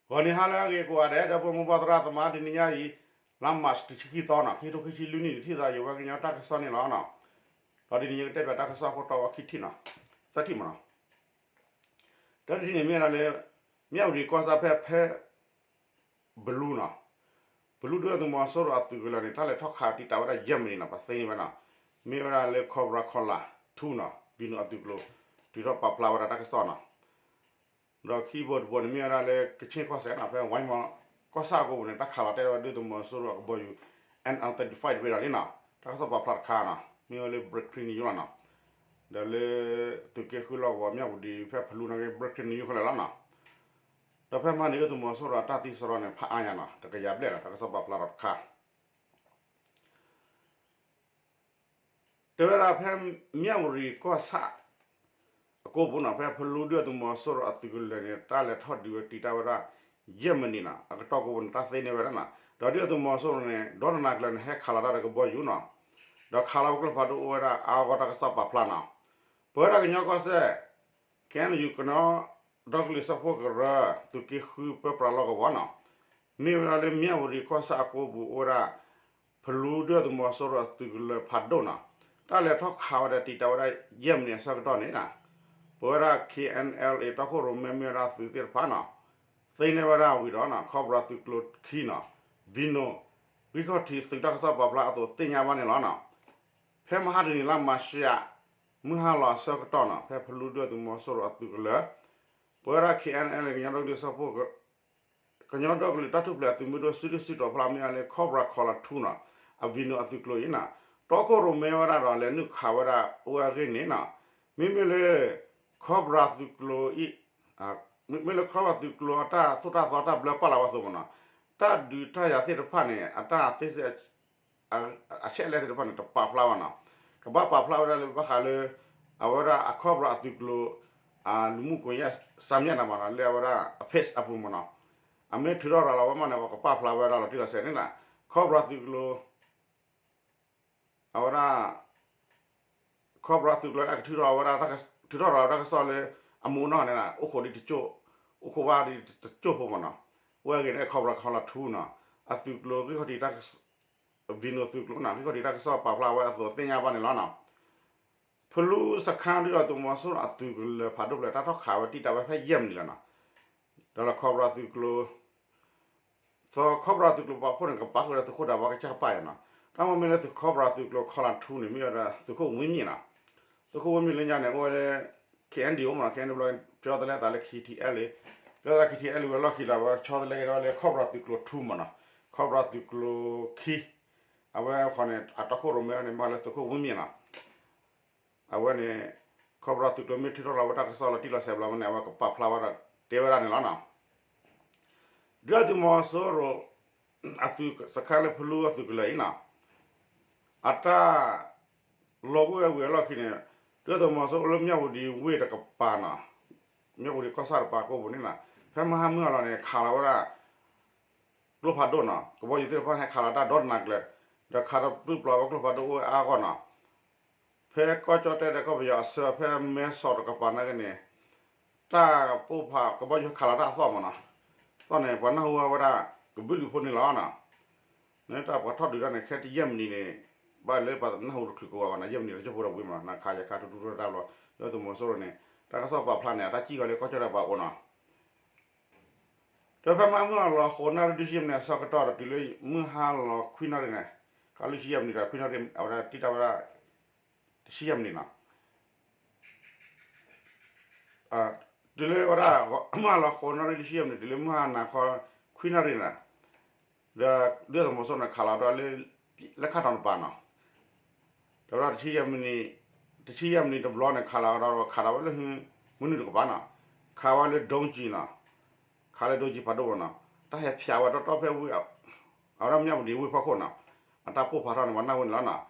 ဂီၤနံၤဟါလၢအဂ့ၤကိးဂၤဒဲး ဒီပုၢ်ဝဲၢ်မိၢ်ပၢ်သရၣ်သမါ တနံၤညါအံၤ လါမၢ်ၡး တဆံခံသီနီၤ ခံကထိခံဆံလွံၢ်နံၣ် ထံၣ်သးယဝဲကညီတၢ်ကစီၣ်န့ၣ်လီၤနီၤ. ဒီးတနံၤညါကတဲပၠးတၢ်ကစီၣ်ခိၣ်တီဝဲခံထံၣ်နီၤ သၢထံၣ်မနီၤ. တၢ်တထံၣ်န့ၣ်မ့ၢ်ဝဲဒၣ်လၢ မၠၣ်ဝတံၤကီၢ်ဆၣ်ဖဲ ဖဲ ဖလူနီၤ, ဖလူဒုၣ်ဒါသုးမီၤစိရိၤအသုးကလၢၤန့ၣ် တၢ်လဲၤထီၣ်ခးတံာ်တာ်ဝဲဒၣ်ယဲၢ်မံးနံးနီၤ ပှၤသ့န့ၢ်ဝဲနီၤ, မ့ၢ်ဝဲဒၣ်လၢ Cobra Commander twoနီၤ ဘံနိအသုးကျိၤ ထုးထီၣ်ပာ်ဖျါဝဲဒၣ်တၢ်ကစီၣ်နီၤ. ဒီးခံဘိတဘိန့ၣ်မ့ၢ်ဝဲဒၣ်လၢ ကခ့ၣ်ကီၢ်စဲၣ်နီၤ ဖဲဝဲမီၤကီၢ်ဆၣ်အကိပူၤန့ၣ် တၢ်ခးလီၤတဲာ်ဝဲဒၣ်ဒုၣ်ဒါသုးမီၤစိရိၤအကဘီယူၤ M one thirty-five တဘ့ၣ်ဒီးလံနီၤ, တၢ်ကစီၣ်ပာ်ဖျါတခါနီၤ မ့ၢ်ဝဲလၢ breaking news လီၤနီၤ. ဒီးလၢ သုးက့ဃုလီၢ်ကဝီၤ မၠၣ်ဝတံၤဖဲဖလူန့ၣ် breaking news ခဲလၢာ်လီၤနီၤ. ဒီးဖဲမဟါန့ၣ် ဒုၣ်ဒါသုးမီၤစိရိၤအတၢ်သံစရီန့ၣ် ဖးအါညါနီၤ တကယၤဘျဲၣ်လီၤ တၢ်ကစီၣ်ပာ်ဖျါထီၣ်တခါ တဲဝဲဒၣ်ဖဲ မၠၣ်ဝတံၤကီၢ်ဆၣ် အကိပူၤနီၤ ဖဲဖလူဒုၣ်ဒါသုးမီၤစိရိၤအသုးကလၢၤန့ၣ် တၢ်လဲၤထီၣ်ဒုးဝဲတံာ်တာ်ဝဲဒၣ် ယဲၢ်မံးနံးနီၤ အကတီၢ်ကိပူၤန့ၣ် တၢ်သ့န့ၢ်ဝဲဒၣ်နီၤ. ဒီးဒုၣ်ဒါသုးမီၤစိရိၤန့ၣ် ဒီတနၤကျၢၤန့ၣ် ဟဲခးလီၤတၢ်ဒီးကဘီယူၤနီၤ, ဒီးခးလီၤဝဲကျိဖးဒိၣ်အိၣ်ဝဲဒၣ်အါဂီၢ် တၢ်ကစီၣ်ပာ်ဖျါနီၤ. ပဝဲဒၣ်ကညီကီၢ်စဲၣ် KNU ကညီဒီကလုာ်စၢဖှိၣ်ကရၢ သုးက့ဃုပၢပြးလီၢ်ကဝီၤနီၤ, မ့ၢ်ဝဲဒၣ်လၢမၠၣ်ဝတံၤကီၢ်ဆၣ်အကိပူၤအိၣ်ဝဲဒၣ် ဖလူဒုၣ်ဒါသုးမီၤစိရိၤအသုးကလၢၤဖးဒိၣ်နီၤ, တၢ်လဲၤထီၣ်ခးဝဲဒီးတံာ်တာ်ဝဲဒၣ်ယဲၢ်မံးနံးအဆၢကတီၢ်န့ၣ်နီၤ, ပဝဲဒၣ် KNLA တီခိၣ်ရိၣ်မဲမ့ၢ်ဝဲဒၣ်သုးသ့ၣ်တဖၣ်နီၤ, သ့န့ၢ်ဝဲဒၣ်ဝံၤဒီးနီၤ Cobra သုးကျိၤခံနီၤ, ဘံနိ ဂံၢ်ခီၣ်ထံးသုးတၢ်ကစီၣ်ပာ်ဖျါအသိးသ့ၣ်ညါဘၣ်န့ၣ်လီၤနီၤ. ဖဲမဟါတနံၤလါမၢ်ၡး မုၢ်ဟါလီၤအဆၢကတီၢ်နီၤ ဖဲဖလူဒုၣ်ဒါသုးမီၤစိရိၤအသုးကလၢၤ ပဝဲဒၣ် KNLA ကညီဒီကလုာ်စၢဖှိၣ် ကညီဒီကလုာ်တၢ်ထူၣ်ဖျဲးသုးမုၢ်ဒိၣ်စုဒုၣ်စုတီၤဖျါမ့ၢ်ဝဲလၢ Cobra Commander twoနီၤ အဘံနိအသုးကျိၤအံၤနီၤ, တီခိၣ်ရိၣ်မဲဝဲဒၣ်ဒီးလဲၤနုာ်ခးဝဲဒၣ်အိၣ်ဝဲအဂ့ၢ်န့ၣ်နီၤ, မ့မ့ၢ်လၢ Cobra သုးကျိၤအံၤ မ့မ့ၢ်လၢ Cobra သုးကျိၤအတၢ်သိၣ်တၢ်သီတၢ်ဘျၢပာ်လီၤဝဲအသိးမနီၤ, တၢ်ဒုးတၢ်ယၤသ့ၣ်တဖၣ်န့ၣ် အတၢ်သ့စ့ အဆဲးလဲၣ်သ့ၣ်တဖၣ်န့ၣ် တပာ်ဖျါဘၣ်နီၤ, ကဘၣ်ပာ်ဖျါဝဲဒၣ်လၢဘၣ်ဃးလၢ အဝဲဒၣ်အ Cobra အသုးကျိၤ လူမှုကွန်ရက်စာမျက်နှာမနီၤ လၢအဝဲဒၣ်အ page အပူၤမနီၤ, အမ့ၢ်ထုးထီၣ်ရၤလီၤဝဲမးန့ၣ် ပကပာ်ဖျါဝဲဒၣ်လီၤတံၢ်လီၤဆဲးန့ၣ်နီၤ, Cobra သုးကျိၤ အဝဲဒၣ် Cobra သုးကျိၤအကထုးထီၣ်ဝဲဒၣ် ထုးထီၣ်ရၤလီၤတၢ်ကစီၣ်လၢ အမူးနီၢ်န့ၣ် အိၣ်ခိးဒံးတကၠိၢ်, အိၣ်ခိးဘၣ်ဒံးတကၠိၢ်ဖိမနီၤ, အိၣ်ဝဲအဂ့ၢ်န့ၣ် Cobra Commander twoနီၤ, အသုးကျိၤဂံၢ်ခီၣ်ထံး ဘံနိသုးကျိၤနီၤ ဂံၢ်ခီၣ်ထံးတၢ်ကစီၣ်ပာ်ဖျါဝဲအသိးသ့ၣ်ညါဘၣ်န့ၣ်လီၤနီၤ. ဖလူစခါဒုၣ်ဒါသုးမီၤစိရိၤအသုးကလၢၤဖးဒိၣ်ဖျဲး တၢ်ထီၣ်ခးဝဲတံာ်တာ်ဝဲဖဲယဲၢ်မံးနံးလီၤနီၤ, ဒီးလၢ Cobra သုးကျိၤ သီ Cobra သုးကျိၤပာ်ဖှိၣ်န့ၣ် ကပာ်ဃုာ်ဒီးသုးခိၣ်ဒးဘီကစၢ်ကပၤယါနီၤ, တၢ်မ့ၢ်မ့ၢ်လၢသုး Cobra သုးကျိၤ Column twoန့ၣ် မ့ၢ်ဝဲဒၣ်သုးခိၣ်ဝံမံၤနီၤ, သုးခိၣ်ဝံမံၤလၢညါန့ၣ် အိၣ်ဝဲလၢ KNDO မနီၤ, KNDO ဘျီ ကၠီသလဲသးလၢ KTLA, ကၠီသလဲ KTLA ဝဲလီၢ်ခံဒီး အဝဲကၠီသလဲက့ၤဒီးလၢ Cobra သုးကျိၤ two မနီၤ, Cobra သုးကျိၤခံ, အဝဲဃီန့ၣ် အတီခိၣ်ရိၣ်မဲန့ၣ် မ့ၢ်လၢသုးခိၣ်ဝံမံၤနီၤ အဝဲန့ၣ် Cobra သုးကျိၤမ့ၢ်ထုးထီၣ်လီၤဝဲတၢ်ကစီၣ်လီၤတံၢ်လီၤဆဲးဘျီမ့ၢ်န့ၣ် အဝဲကပာ်ဖျါဝဲဒၣ် တဲဝဲဒၣ်န့ၣ်လီၤနီၤ. ဒုၣ်ဒါသုးမီၤစိရိၤ အသုးစခါလၢဖလူအသုးကလၢၤအံၤနီၤ, အတၢ်လီၤကွံာ်ဝဲဝံၤအလီၢ်ခံန့ၣ် ဒုၣ်ဒါသုးမီၤစိရိၤလၢမၠၣ်ဝတံၤဝ့ၢ်တကပၤနီၤ, မၠၣ်ဝတံၤကီၢ်ဆၣ်တကပၤကိးပူၤန့ၣ်နီၤ, ဖဲမဟါမုၢ်ဟါလီၤန့ၣ် ခးလီၤဝဲဒၣ် ကျိဖးဒိၣ်နီၤ, ကဘီယူၤသ့ၣ်တဖၣ်ဟဲခးလီၤတၢ်ဒီတနၤကျၢၤ, ဒီးခးတပျုၢ်ပျီဝဲကျိဖးဒိၣ်အိၣ်ဝဲအါဂီၢ်နီၤ, ဖဲကီၢ်ကၠီၣ်တဲၣ်ဒီးကီၢ်ပယီၤအဆၢ ဖဲမဲဆီးတကပၤနာ်က့န့ၣ် တၢ်ပိၢ်ဖးကဘီယူၤခးလီၤတၢ်အသီၣ်မနီၤ, သီၣ်န့ၣ် ပှၤနၢ်ဟူဝဲဒၣ် ကဘုၣ်လုာ်ဖိန့ၣ်လီၤနီၤ, န့ၣ်တၢ်ပှၤထီၣ်ဒုးတၢ်န့ၣ် ခဲတယဲၢ်မံးနံးန့ၣ် ဘၣ်လၢပှၤနၢ်ဟူတချုးကဝဲၤဘၣ်နီၤ, ယဲၢ်မံးနံးတကၠိၢ်ဖိဒီးဝံၤမနီၤ, နခးယခးထူထူတၢ်ဘျီ, ဒုၣ်ဒါသုးမီၤစိရိၤန့ၣ် တၢ်ကစီၣ်ပာ်ဖျါန့ၣ် အတၢ်စံၣ်ဃီလၢကီၢ်ကၠီၣ်တဲၣ်ပှၤအိၣ်နီၤ ဒီးဖဲမဟါမုၢ်ဟါလီၤဃိးနၣ်ရံၣ်လွံၢ်ဆံယဲၢ်မံးနံးအဆၢကတီၢ်ဒီး တုၤလၢမုၢ်ဟါလီၤခွံနၣ်ရံၣ်န့ၣ်, ခါလွံၢ်ဆံယဲၢ်မံးနံးဒီးခွံနၣ်ရံၣ် အဝဲဒၣ်တံာ်တာ်ဝဲဒၣ် တဆံယဲၢ်မံးနံးနီၤ, တုၤလၢဝဲဒၣ် မုၢ်ဟါလီၤဃိးနၣ်ရံၣ်လွံၢ်ဆံယဲၢ်မံးနံး တုၤလၢမုၢ်ဟါနၤခီခွံနၣ်ရံၣ်န့ၣ်, ဒီးဒုၣ်ဒါသုးမီၤစိရိၤန့ၣ် ခးလီၤဒီးလၢ လၢခါတီၤတပၤနီၤ ဒီးဝဲဒၣ်တဆံယဲၢ်မံးနံး, တဆံယဲၢ်မံးနံးတဘျီန့ၣ် ခးလီၤဒီး ခးလီၤဝဲလၢ မနုၤတကပၤနီၤ, ခးဝဲလၢ ဒုံးကျည် နီၤ, ခးလၢ ဒုံးကျည် ဖးဒိၣ်ဝဲနီၤ, တၢ်ဟဲဖျါဝဲတီတီဖဲဝ့ၢ် အဝဲဒၣ်မၠၣ်ဝတံၤဝ့ၢ်ဖီခိၣ်နီၤ, အတၢ်ပိၢ်ဖးထီၣ်န့ၣ် ပှၤနၢ်ဟူန့ၣ်လီၤနီၤ,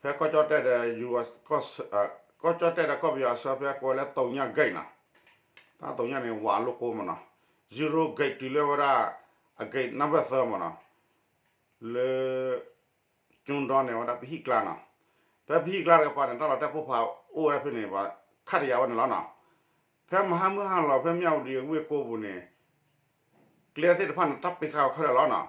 ဖဲကီၢ်ကၠီၣ်တဲၣ်ဒီး ကီၢ်ကၠီၣ်တဲၣ်ဒီးကီၢ်ပယီၤအဆၢဖဲကိးဝဲလၢ သုည gate နီၤ, တၢ် သုည န့ၣ် ဝးလိကိမနီၤ, zero gate တုၤလၢဝဲဒၣ် အ gate number သၢမနီၤ, လၢ ကၠူဒီန့ၣ် အဝဲဒၣ်ပဟံၣ်ကျါနီၤ, ဖဲပဟံၣ်ကျါတကပၤန့ၣ် တၢ်လီၤတဲာ်ပိၢ်ဖးအိၣ်ဝဲဒၣ်ဖဲန့ၣ် ပှၤခးတယာ်ဝဲန့ၣ်လီၤနီၤ, ဖဲမဟါမုၢ်ဟါလီၤ ဖဲမၠၣ်ဝတံၤဝ့ၢ်ကိပူၤန့ၣ် ကျဲသ့ၣ်တဖၣ်န့ၣ် တၢ်ပ့ၤဃာ်အီၤခဲလၢာ်လီၤနီၤ.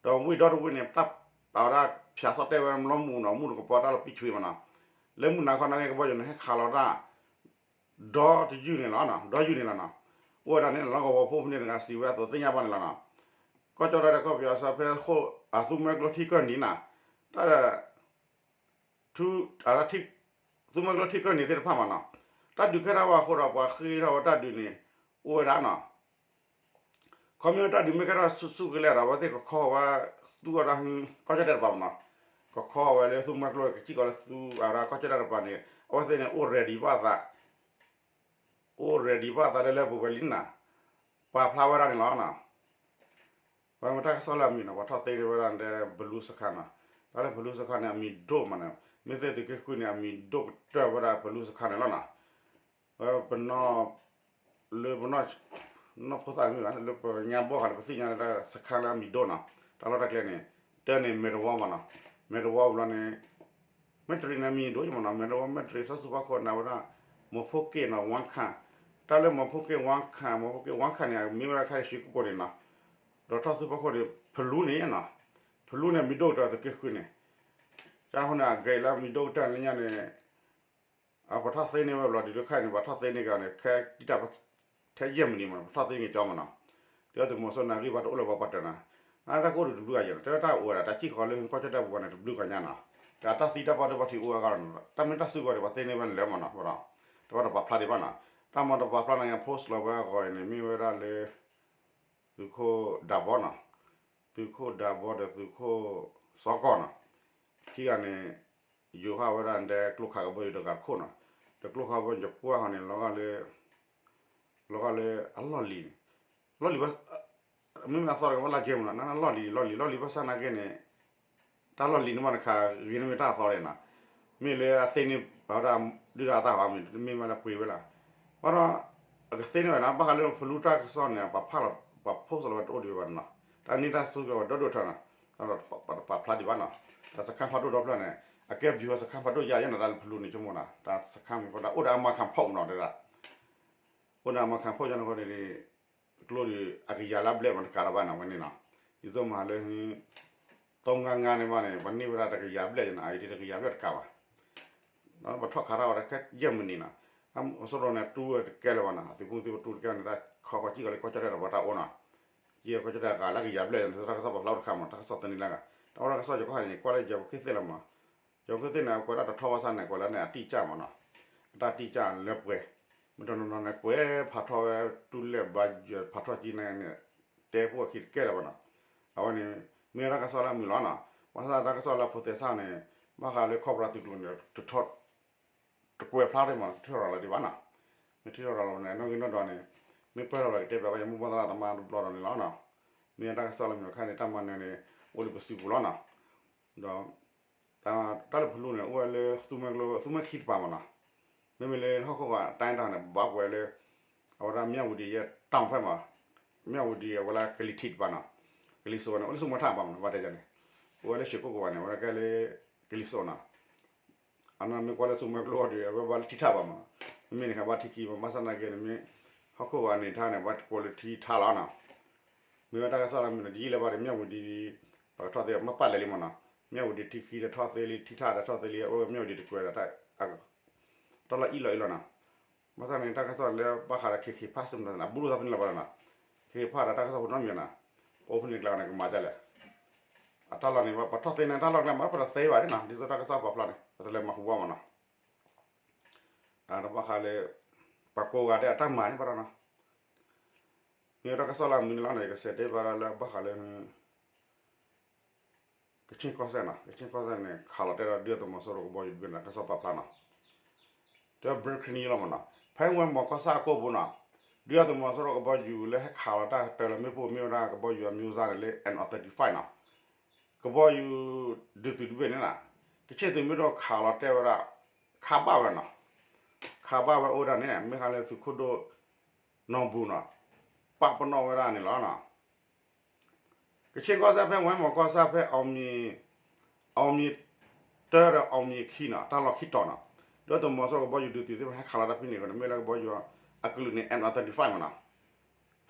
ဒီးဝ့ၢ်ဒီတဝ့ၢ်န့ၣ် တၢ်အဝဲဒၣ်ဖၠးသီၣ်တဲဝဲလီမူးနီၤ မူးတကပီၤတၢ်လီၤပံာ်ဆွံမးနီၤ. လၢမုၢ်နၤခီနာ်က့ ကဘီယူၤန့ၣ် ဟဲခးလီၤတၢ် ဒီတယုၢ်န့ၣ်လီၤနီၤ ဒီယုၢ်န့ၣ်လီၤနီၤ. အိၣ်ဝဲဒၣ်န့ၣ် လီၢ်ကဝီၤဖိဖဲန့ၣ်တဂၤစံးဝဲအသိးသ့ၣ်ညါဘၣ်န့ၣ်လီၤနီၤ. ကီၢ်ကၠီၣ်တဲၣ်ဒီးကီၢ်ပယီၤစၢဖဲအခိၣ်အသူမွဲကျိထံကၢၢ်နံၤနီၤ တၢ် ထူ အထံ သူမွဲကျိထံကၢၢ်နံၤသ့ၣ်တဖၣ်မးနီၤ. တၢ်ဒုးကဲထီၣ်ဝဲအဃိဒီး ပှၤဃ့ထီၣ်ဝဲတၢ်ဒုးန့ၣ် အိၣ်ဝဲဒၣ်နီၤ. ခီမ့ၢ်တၢ်ဒုးမ့ၢ်ကဲထီၣ်ဆူၣ်ဆူၣ်ကလဲာ်ဒီး အဝဲသ့ၣ်ကခီဝဲ သူၣ်အီၣ်တၢ်ဟု ကီၢ်ကၠီၣ်တဲၣ်တပၤမးနီၤ. ကခီဝဲလၢသူမွဲကျိ ကစံၣ်ကီးလၢသူအဝဲဒၣ်ကီၢ်ကၠီၣ်တဲၣ်တပၤန့ၣ် အဝဲသ့ၣ်န့ၣ် အိၣ် ready ဘၣ်သး အိၣ် ready ဘၣ်သးလၢလၢပှဲၤပှဲၤလံနီၤ. ပာ်ဖျါဝဲဒၣ်န့ၣ်လီၤနီၤ. ပှၤမ့ၢ်တၢ်ကစီၣ်လၢအမံၤနီၤ ပှၤထီၣ်သ့န့ၢ်ဝဲဒၣ်ဒီး ပလူစခါနီၤ. တၢ်လၢပလူစခါန့ၣ် အမံၤဒိၣ်မးန့ၣ် မ့ၢ်သ့ၣ်သုးက့ဃုန့ၣ် အမံၤဒိၣ်ကတၢၢ်ဝဲဒၣ်ပလူစခါန့ၣ်လီၤနီၤ. ပနီၢ် လၢပနီၢ် နီၢ်ဖိသၣ်မ့ၢ်ဘၣ် လၢပညါဘီၣ်ဃးလၢပသ့ၣ်ညါလၢတၢ်စခါလၢအမံၤဒိၣ်နီၤ. တၢ်လီၢ်တၢ်ကျဲန့ၣ် တၢ်န့ၣ် မဲာ်တဝီမးနီၤ. မဲာ်တဝီဘျီန့ၣ် မဲာ်တရံးန့ၣ် အမံၤဒိၣ်ယမးနီၤ. မဲာ်တဝီ မဲာ်တရံး စီၤဆူၣ်ဖီခိၣ်န့ၣ်ဝဲဒၣ် မီၤဖိက့ၣ်နီၤ ဝါခၣ်. တၢ်လၢမီၤဖိက့ၣ် ဝါခၣ် မီၤဖိက့ၣ် ဝါခၣ်န့ၣ် မ့ၢ်ဝဲဒၣ်ခဲအံၤ ရွှေကုက္ကိုန့ၣ်နီၤ. ဒီးထီၣ်ဆူၣ်ဖီခိၣ်န့ၣ် ဖလူန့ၣ်နီၤ. ဖလူန့ၣ် မံၤဒိၣ်ကတၢၢ်သုးက့ဃုန့ၣ်. တၢ်အဃိန့ၣ် အဂ့ၤလၢမံၤဒိၣ်ကတၢၢ်လၢညါန့ၣ် ပှၤထီၣ်သ့န့ၢ်ဝဲဘျီဒ်ဒုးခါအံၤန့ၣ် ပှၤထီၣ်သ့န့ၢ်က့ၤန့ၣ် ခဲတံၢ်တၢ် ထဲယဲၢ်မံးနံးမး ပှၤထီၣ်သ့န့ၢ်က့ၤကၠီမးနီၤ. ဒ်သိးသုးမီၤစိရိၤန့ၣ် အဂံၢ်ဘါတအိၣ်လၢပှၤပှၤတၢၢ်နီၤ. အတၢ်ကအိၣ်ဒီးတဘျုးဂၤယဲၢ်နီၤ တဲဝဲတၢ်အိၣ်ဝဲဒၣ် တၢ်စံၣ်ဃီလၢကီၢ်ကၠီၣ်တဲၣ်ပူၤန့ၣ် တဘျုးဂၤညါနီၤ. တၢ်တၢ်သံတၢ်ဘၣ်ဒိဘၣ်ထံးအိၣ်ဝဲအဂီၢ်နီၤ တၢ်မ့ၢ်တၢ်စုကဝဲၤဒီး ပှၤသ့န့ၢ်ဝဲလၢာ်မးနီၤ တဘၣ်တပာ်ဖျါဒံးဘၣ်နီၤ. တၢ်မ့ၢ်တပာ်ဖျါန့ၣ် post လီၤဝဲအဂီၢ်အံၤန့ၣ် မ့ၢ်ဝဲဒၣ်လၢ သုးခိၣ်ဒးဘီနီၤ. သုးခိၣ်ဒးဘီဒီးသုးခိၣ်စီၤကီၢ်နီၤ. ခံဂၤန့ၣ် ယိၤဟၣ်ဝဲဒၣ်ဒီးကျိခးကဘီယူၤတဂၤတခိၣ်နီၤ. ဒီးကျိခးကဘီယူၤကွၢ်ဟီန့ၣ် လီၤဂာ်လၢ လီၤဂာ်လၢအလီၢ်လံၤန့ၣ် လီၢ်လံၤဘၣ် မ့မ့ၢ်အသီတဂၤဘၣ်လၢကဲမးနီၤ နလီၢ်လံၤ လီၢ်လံၤ လီၢ်လံၤဘၣ်ဆၣ်နာ်က့န့ၣ် တၢ်လီၢ်လံၤန့ၣ်မးတခါ ဂ့ၤန့ၢ်မ့ၢ်တၢ်အသီဒဲးနီၤ. မ့ၢ်လၢအသ့န့ၣ် အဝဲဒၣ်ဒုၣ်ဒါအတၢ်ဟီမ့ၢ် မ့ၢ်မးလၢပှ့ၤဝဲလၢ ဘၣ်ဒီး အကသ့န့ၢ်ဝဲနီၤ ဘၣ်ဃးလၢဖလူတၢ်ကစီၣ်န့ၣ် ပှၤဖးလီၤ ပှၤ post လီၤဝဲတအိၣ်ဒံးဘၣ်နီၤ. တၢ်န့ၢ်တၢ်စုကဝဲၤဒိၣ်ဒိၣ်ထီနီၤ တၢ်ပာ်ဖျါဒံးဘၣ်နီၤ. တၢ်စခါဖးဒိၣ်ဒီဖျၢၣ်န့ၣ် အကဲဘျီစခါဖးဒိၣ်ယါယဲနီၤ တၢ်လၢဖလူန့ၣ်ဆိကမိၣ်နီၤ တၢ်စခါမ့ၢ်ဖီဒၣ် အိၣ်ဒီးအမၤခၣ်ဖီၣ်မးနီၤ တဲဒၣ် အိၣ်ဒီးအမၤခၣ်ဖီၣ်ယါန့ၣ်ဃီန့ၣ် ကျိဒုးအကယၤလၢဘျဲၣ်မးတကးတဘၣ်နီၤ ဝဲန့ၣ်နီၤ. ဒ်သိးမဟါလၢ သုံးငါးငါးန့ၣ်ဘၣ်န့ၣ် ပှၤန့ၢ်ဝဲဒၣ်တကယၤဘျဲၣ်ယါနီၤ အအံၤဒ်တကယၤဘျဲၣ်တကးဘၣ် ပထီၣ်ခးထီၣ်ဝဲဒၣ်ခဲယဲၢ်မံးနံးနီၤ. အစိရိၤန့ၣ် တူၢ်ဝဲတကဲလၢၤဘၣ်နီၤ သုးဖိသံၣ်ဖိတူၢ်တကဲန့ၣ် တၢ်ခီဃီစံၣ်ကီးလၢကီၢ်ကၠီၣ်တဲၣ်ဒီးပှၤတၢ်အိၣ်နီၤ. ကီၢ်ကၠီၣ်တဲၣ်အဂၤလၢကယၤဘျဲၣ်န့ၣ် တၢ်ကစီၣ်ပာ်ဖျါအိၣ်တခါမး တၢ်ကစီၣ်သန့ၤလၢဂၤ တၢ်ဝဲတၢ်ကစီၣ်ယကီၢ်ခါန့ၣ် ကွၢ်လၢယၤပခ့ၣ်သ့ၣ်လီၤမး. ယၤပခ့ၣ်သ့ၣ်န့ၣ် အကွဲးဒၣ်တထီၣ်ဘၣ်ဆၣ်န့ၣ် ကွဲးလၢန့ၣ် အတိအကျမးနီၤ. အတၢ်တိအကျလၢပှဲၤ မ့ၢ်တနီၤနီၤန့ၣ် ကွဲးဖးထီၣ်ဝဲတူၢ်လဲၢ်ဘါယွၤဖးထီၣ်ကံန့ၣ် တဲပှၤခံတကဲလၢၤဘၣ်နီၤ. အဝဲန့ၣ် မ့ၢ်တၢ်ကစီၣ်လၢအမုာ်လီၤနီၤ. ဘၣ်ဆၣ်တၢ်ကစီၣ်လၢဖိသဲစၢ်န့ၣ် ဘၣ်ဃးလၢခီၣ်ပြၢသုးကျိၤန့ၣ် တထီၣ် တကွဲးဖျါဒံးမး ထံၣ်ထီၣ်ရၤလီၤဒံးဘၣ်နီၤ. မ့ၢ်ထံၣ်ထီၣ်ရၤလီၤန့ၣ် နီၣ်ဂံၢ်နီၣ်ဒွးန့ၣ် မ့ၢ်ပၢၢ်ထီၣ်လီၤကတဲဘၣ်ဝဲ ယမိၢ်ပၢ်သရၣ်သမါတဘျီဒီးန့ၣ်လီၤနီၤ. မ့ၢ်တၢ်ကစီၣ်လၢမုာ်ခါန့ၣ် တၢ်မၤနၢၤန့ၣ် အိၣ်လၢပစုပူၤလီၤနီၤ. ဒီး တၢ်လၢဖလူန့ၣ် အိၣ်ဝဲလၢသူမွဲကျိ သူမွဲခံတပၤမးနီၤ. မ့မ့ၢ်လၢဟီၣ်ခိၣ်ကီးတၢ်န့ၣ်တၢ်န့ၣ် ဘၣ်ကွဲးလၢ အဝဲဒၣ်မၠၣ်ဝတံၤယဲၢ်တီၢ်ဖဲမး မၠၣ်ဝတံၤအဝဲလၢကလံၤထံးတပၤနီၤ. ကလံၤစိးန့ၣ် အိၣ်လၢသူမွဲထၣ်တပၤမးနီၤ ဘၣ်တဲန့ၣ် အိၣ်ဝဲလၢရွှေကုက္ကိုဘၣ်န့ၣ် အဝဲဒၣ်ကဲလၢ ကလံၤစိးနီၤ. အနီၢ်မ့ၢ်ကွၢ်လၢသူမွဲကျိအီၤဒီး အဝဲဘၣ်လၢထံထၣ်ဘၣ်မးနီၤ. မ့မ့ၢ်န့ၣ်ခါဘၣ်ထံခံမး ဘၣ်ဆၣ်နာ်က့န့ၣ်မ့ၢ် ဟီၣ်ခိၣ်ဂီၤန့ၣ်ထါန့ၣ် ဘၣ်တကိးလၢထံထါလီၤနီၤ. မ့ၢ်ဝဲတၢ်ကစီၣ်လၢမုာ်န့ၣ် တယံာ်လၢၤဘၣ်ဒီး မၠၣ်ဝတံၤ ပကထီၣ်သ့ မ့ၢ်ပာ်လဲၤလံမးနီၤ. မၠၣ်ဝတံၤထံခံဒီးထီၣ်သ့လံ ထံထၣ်ဒီးထီၣ်သ့လံ အိၣ်မၠၣ်ဝတံၤတကွဲးဒီး တၢ်လီၢ်အံၣ်လီၤအံၣ်လီၤနီၤ. ဘၣ်ဆၣ်န့ၣ် တၢ်ကစီၣ်လၢဘၣ်ဃးဒီး ခ့ခ့ဖးစ့ၣ်မတၤန့ၣ် အဘူးလိာ်သးဖဲန့ၣ်လီၤဘၣ်နီၤ. ခ့ခ့ဖးဒီးတၢ်ကစီၣ်ဖိနီတမံၤနီၤ. ပအိၣ်ဖဲန့ၣ်ကျါန့ၣ် ကမၤဒ်လဲၣ်. အတၢ်လီၢ်န့ၣ် ပထီၣ်သ့န့ၣ် တၢ်လီၢ်ကျဲမး ပတသ့ဘၣ်နီၤ ဒ်သိးတၢ်ကစီၣ်ပာ်ဖျါန့ၣ် ပတလဲၤမၤဟူဘၣ်မးနီၤ. တၢ်ဘၣ်ဃးလၢ ပှၤကိးဂၤဒဲးအတၢ်မၤန့ၣ်ဘၣ်ဒီးနီၤ. မ့ၢ်တၢ်ကစီၣ်လၢအမုာ်န့ၣ်လီၤန့ၣ် ကစဲးတဲဘၣ်ဒီးလၢဘၣ်ဃးလၢ ကခ့ၣ်ကီၢ်စဲၣ်နီၤ ကခ့ၣ်ကီၢ်စဲၣ်န့ၣ် ခးလီၤတဲာ်ဒီးဒုၣ်ဒါသုးမီၤစိရိၤကဘီယူၤတဘ့ၣ်န့ၣ် တၢ်ကစီၣ်ပာ်ဖျါနီၤ. ဒီး breaking news လီၤမးနီၤ ဖဲဝဲမီၤကီၢ်ဆၣ်အကိာ်ပူၤနီၤ ဒုၣ်ဒါသုးမီၤစိရိၤကဘီယူၤလၢဟဲခးလီၤတၢ်တၢ်လၢ မ့ၣ်ပိၢ်မ့ၢ်ဝဲဒၣ်ကဘီယူၤအ မျိုးစား န့ၣ်လၢ M one thirty-five နီၤ. ကဘီယူၤဒုးသုးတဘ့ၣ်န့ၣ်နီၤ ကခ့ၣ်သုးမ့ၢ်ဒိၣ်ခးလီၤတဲာ်ဝဲဒၣ် ခးဘၣ်ဝဲနီၤ ခးဘၣ်ဝဲအိၣ်ဝဲဒၣ်န့ၣ် မ့ၢ်ဃါလၢသုးခိၣ်ဒိၣ်နီၢ်ဘူနီၤ ပာ်ပနီၣ်ဝဲဒၣ်န့ၣ်လီၤနီၤ. ကခ့ၣ်ကီၢ်စဲၣ်ဖဲဝဲမီၤကီၢ်ဆၣ်ဖဲ အောင်မြင် အောင်မြင် တၢဒီး အောင်မြင်ခံနီၤ တၢ်လီၢ်ခံတီၤနီၤ ဒုၣ်ဒါသုးမီၤစိရိၤကဘီယူၤဒုးသုးသ့ၣ်တဖၣ်ဟဲခးလီၤတၢ်ဖဲန့ၣ်အဃိန့ၣ် မ့ၢ်လၢကဘီယူၤအကလုာ်န့ၣ် M one thirty-five မးနီၤ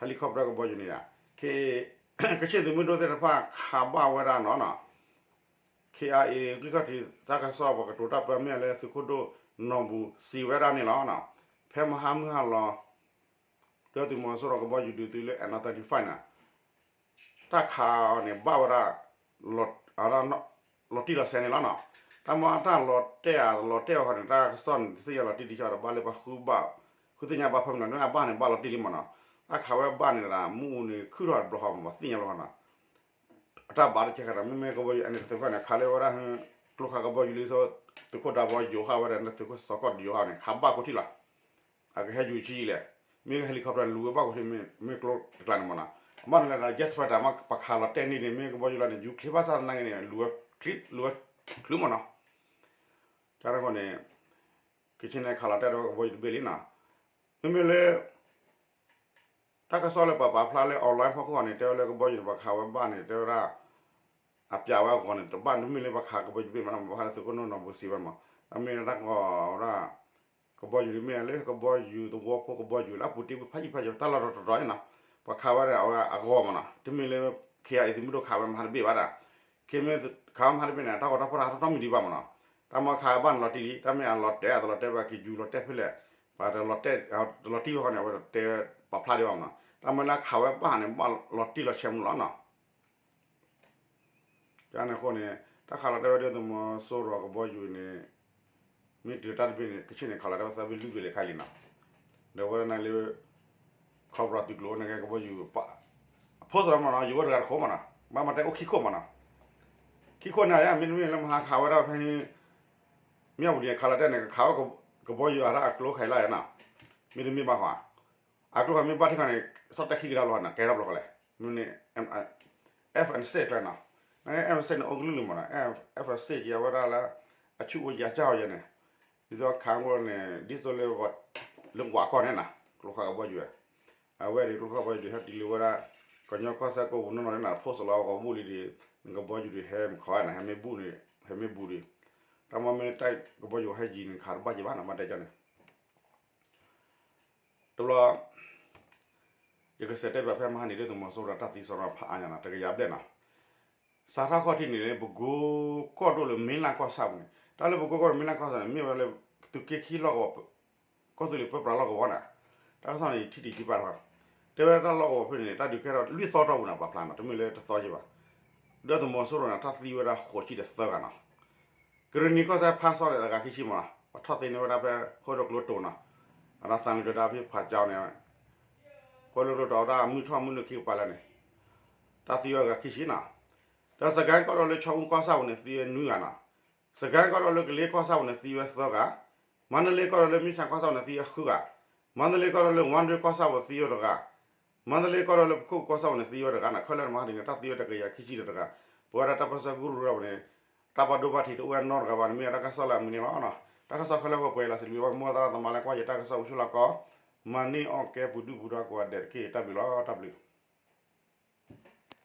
helicopter ကဘီယူၤန့ၣ်ဧါ က ကချ့ၣ်သုးမုၢ်ဒိၣ်သ့ၣ်တဖၣ်ခးဘၣ်ဝဲဒၣ်နီၤနီၤ ခ့အါအ့ ဂံၢ်ခီၣ်ထံးတၢ်ကစီၣ် ပှၤကတိၤတၢ်ပၢမ့ၢ်လၢသုးခိၣ်ဒိၣ်နီၢ်ဘူစံးဝဲဒၣ်န့ၣ်လီၤ. ဖဲမဟါမုၢ်ဟါလီၤ ဒုၣ်ဒါသုးမီၤစိရိၤကဘီယူၤဒုးသုးလၢ N thirty-five န့ၣ် တၢ်ခးအီၤန့ၣ် ဘၣ်ဝဲဒၣ် လီၤတံၢ်လီၤဆဲးန့ၣ်လီၤနီၤ. တၢ်မ့ၢ်တၢ်လီၤတဲာ်ဧါ လီၤတဲာ်အီၤဃီန့ၣ် တၢ်ကစီၣ်န့ၣ် တသ့ၣ်ညါလီၤတံၢ်ဒံးဆဲးဒီး ဘၣ်လၢပှၤဃုဘၣ် ဃုသ့ၣ်ညါဘၣ်ဖၢမုၢ်နီၤ မ့ၢ်အဘၣ်န့ၣ် ဘၣ်လီၤတံၢ်လံမ့ၢ်နီၤ. တၢ်ခးဝဲဘၣ်န့ၣ်ဒၣ် မ့ၣ်အူန့ၣ် ခုၣ်ထီၣ်တဘျီဃီမ့ၢ် သ့ၣ်ညါဘျီဃီနီၤ. အတၢ်ဘၣ်တကဲဃာ်ဒီး မ့မ့ၢ်ကဘီယူၤ N thirty-five န့ၣ် ခးလၢဝဲဒၣ် ကျိခးကဘီယူၤလံ သုးခိၣ်ဒးဘီယိၤဟၣ်ဝဲဒၣ် သုးခိၣ်စီၤကီၢ်ဒယိၤဟၣ်န့ၣ် ခးဘၣ်ကိးထံၣ်လီၤ. အကဟဲယူၤဆံးလဲၣ်, မ့ၢ် helicopter လူၤဝဲဘၣ်ကိးထံၣ် မ့ၢ်ကျိတကျါန့ၣ်မ့ၢ်နီၤ. အဘၣ်န့ၣ်လဲၣ်ဒီး jet fighter မ့ၢ်ပှၤခးလီၤတဲာ်န့ၢ်န့ၣ် မ့ၢ်ကဘီယူၤလီၤန့ၣ် ယူၤချ့ဘၣ်ဆၣ်သနာ်က့န့ၣ် လူၤဝဲချ့ လူၤဝဲချုးမ့ၢ်နီၤ. ကန့ၣ်အဃိန့ၣ် ကချ့ၣ်န့ၣ်ခးလီၤတဲာ်ဒီးကဘီယူၤတဘ့ၣ်လံနီၤ. မ့မ့ၢ်လၢ တၢ်ကစီၣ်လၢပှၤပာ်ဖျါလၢ online ဖီခိၣ်အီၤန့ၣ် တဲဝဲလၢကဘီယူၤန့ၣ် ပှၤခးဝဲဘၣ်န့ၣ် တဲဝဲဒၣ် အပျးဝဲအဂီၤန့ၣ် တဘၣ်တမ့ၢ်လၢပှၤခးကဘီယူၤတဘ့ၣ်မ့ၢ်နီၤ ဘၣ်ဃးလၢသုးခိၣ်ဒိၣ်နီၢ်ဘူစံးဝဲမ့ၢ် အမ့ၢ်တၢ်ကီဝဲဒၣ် ကဘီယူၤန့ၣ်မ့ၢ်လၢကဘီယူၤသဝီဖိကဘီယူၤလၢအပူၤတ့ၢ်ဖးယံာ်ဖးယံာ် တၢ်လီၢ်တတီၤတီၤနီၤ, ပှၤခးဝဲဒၣ်အဝဲအဂီၤမ့ၢ်နီၤ, တမ့ၢ်လၢ ခ့အါအ့ သုးမုၢ်ဒိၣ်ခးဝဲမဟါတဘ့ၣ်ဘၣ်ဒီး ခ့မ့ၢ်ခးဝဲမဟါတဘ့ၣ်န့ၣ် တၢ်ဂီၤတၢ်ဖီၣ်တၢ်ဟးထီၣ်တၢ်မံၤဒံးဘၣ်မ့ၢ်နီၤ, တၢ်မ့ၢ်ခးဝဲဘၣ်န့ၣ်လီၤတံၢ်လံ တၢ်မ့ၢ်အလီၤတဲာ်အတလီၤတဲာ်ဘၣ်က့ၤယူၤလီၤတဲာ်ဖဲလဲၣ်, ပှၤတလီၤတဲာ် တလီၤတံၢ်ဝဲဃီန့ၣ် အဝဲတတဲပာ်ဖျါဒံးဘၣ်မ့ၢ်နီၤ, တၢ်မ့ၢ်လၢခးဝဲဘၣ်န့ၣ် ဘၣ်လီၤတံၢ်လီၤဆဲးမူလီၤနီၤ. ကန့ၣ်အဃိန့ၣ် တၢ်ခးလီၤတဲာ်ဝဲဒၣ်သုးမီၤစိရိၤကဘီယူၤန့ၣ် မ့ၢ်တုၤတၢ်တဘ့ၣ်န့ၣ် ကချ့ၣ်န့ၣ် ခးလီၤတဲာ်ဝဲသၢဘ့ၣ်လွံၢ်ဘ့ၣ်လၢခါလံနီၤ, ဒီးဝဲဒၣ်န့ၣ်လၢ ခီဖျိသုးကျိၤန့ၣ်ကဲကဘီယူၤ အဖိစရီမ့ၢ်နီၤ ယူၤဝဲတဂၤတခိၣ်မ့ၢ်နီၤ, ဘၣ်မၤတဲအိၣ်ခံခိၣ်မ့ၢ်နီၤ, ခံခိၣ်န့ၣ် မ့တမ့ၢ်လၢမဟါခးဝဲဒၣ်ဖဲ မ့ၢ်အပူၤန့ၣ် ခးလီၤတဲာ်န့ၣ် ကခးဝဲကဘီယူၤအတၢ်အကျိခးလၢယဲနီၤ, မ့တမ့ၢ်ဘၣ်ဃီ အကျိခးမ့ၢ်ဘၣ်ထံၣ်ခီန့ၣ် ဆီၣ်တဲာ်ခံကဒါဘျီန့ၣ် ကဲထီၣ်ဘျီဃီလဲၣ်, မ့ၢ်န့ၣ် F sixteen ကျဲနီၤ, F sixteen န့ၣ် အိၣ်ကလုာ်လံမ့ၢ်နီၤ, F sixteen ကဲဝဲဒၣ်လၢ အဆူၣ်အိၣ်ယၤကၢ်အိၣ်ယဲန့ၣ်, ဒ်သိးခးအိၣ်န့ၣ် ဒ်သိးလၢ လၢဝးကီၢ်န့ၣ်နီၤ ကျိခးကဘီယူၤဝဲ, အဝဲဒၣ်ကျိခးကဘီယူၤဒုးဟဲတံၢ်လံဝဲဒၣ် ကညီကီၢ်စဲၣ်ကိးပူၤနီၢ်နီၢ်န့ၣ်နီၤ ဖိစလီၤဂီၤဘူၣ်လံဒီး နကဘီယူၤဒုးဟဲမခီဝဲနီၤ ဟဲမ့ၢ်ဘူၣ်န့ၣ် ဟဲမ့ၢ်ဘူၣ်ဒီး တၢ်မ့ၢ်မ့ၢ်တၢ်ကဘီယူၤဟဲယံၤန့ၣ် ခးတဘၣ်က့ၤဘၣ်နီၤ မ့ၢ်တဲကန့ၣ် တဘျီ ယကစံးတဲဘၣ်ဖဲမဟါန့ၣ် ဒ်သုးမီၤစိရိၤတၢ်သံစရီဖးအါညါနီၤ တကယၤဘျဲၣ်နီၤ, စးထီၣ်ခီၣ်ထံးန့ၣ် ပကိကီၢ်ဒိၣ်လၢမ့လၣ်ကီၢ်ဆၣ်ပူၤန့ၣ် တၢ်လၢပကိကီၢ်ဒိၣ်မ့လၣ်ကီၢ်ဆၣ်န့ၣ် မ့ၢ်ဝဲလၢ သုးက့ခံလီၢ်ကဝီၤ ကီၢ်သူလ့ၤပၢပြးလီၢ်ကဝီၤန့ၣ်, တၢ်ကစီၣ်န့ၣ် ယထံၣ်တယံာ်ဘၣ်တခီ, တဲဝဲတၢ်လီၢ်ကဝီၤဖဲန့ၣ် တၢ်ဒုးကဲထီၣ်လွံၢ်သီတီၢ်ပူၤန့ၣ် ပာ်ဖျါနီၤ တမ့ၢ်လၢတသီက့ဘၣ်, ဒ်သုးမီၤစိရိၤန့ၣ် တၢ်သံဝဲဒၣ်ဃိးဆံဒီးသၢဂၤနီၤ ကရ့ၣ်နံၤကီၢ်စဲၣ်ဖးစီဒီးအဂၤခံဆံမးနီၤ ပှၤထီၣ်သ့န့ၢ်ဝဲဒၣ်ဖဲ ဃိၣ်ဒိၣ်ကျိတိၤနီၤ, အတၢ်သးလံၤဒိးဒါဖဲဖးကၠီန့ၣ်, ဃိၣ်ဒိၣ်ကျိတိၤအတၢ်မုၢ်ထီၣ်မုၢ်နုာ်ခံကပၤလၢန့ၣ်, တၢ်သံဝဲအဂၤခံဆံနီၤ, ဒီးစကဲကီၢ်ဒိၣ်လၢခၠီအူကီၢ်ဆၣ်ပူၤန့ၣ် သံဝဲနွံဂၤနီၤ, စကဲကီၢ်ဒိၣ်လၢကလ့ကီၢ်ဆၣ်ပူၤန့ၣ် သံဝဲသၢဂၤ, မန္တလေးကီၢ်ဒိၣ်လၢမ့ၢ်ဆၣ်ကီၢ်ဆၣ်ပူၤန့ၣ် သံဝဲဃုဂၤ, မန္တလေးကီၢ်ဒိၣ်လၢဝၣ်ဒွဲကီၢ်ဆၣ်ပူၤသံဝဲတဂၤ မန္တလေးကီၢ်ဒိၣ်လၢပခိၣ်ကီၢ်ဆၣ်ပူၤန့ၣ် သံဝဲတဂၤနီၤ ခဲလၢာ်န့ၣ်မဟါဒ်န့ၣ် တၢ်သံဝဲတကယၤခံဆံဒီးတဂၤ, ပဝဲဒၣ်တၢ်ပၢဆှၢကရူၢ်ရၢ်ပူၤန့ၣ်, တၢ်ဘၣ်ဒိဘၣ်ထံးတအိၣ်ဝဲနီတဂၤဘၣ်န့ၣ် မ့ၢ်ဝဲတၢ်ကစီၣ်လၢအမုာ်န့ၣ်လီၤ. တၢ်ကစီၣ်ခဲလၢာ်ပှဲၤပှဲၤလၢစံးဘျုးဘၣ်မိၢ်သရၣ်သမါလၢကွၢ်ယတၢ်ကစီၣ်အိၣ်ဆူၣ်လီၤကီး, မၤန့ၢ်အီၣ်ကဲပူၤဒုၣ်ပူၤဒါကိးဂၤဒဲးတက့ၢ် တၢ်ဘျုးလီၤ တၢ်ဘျုး.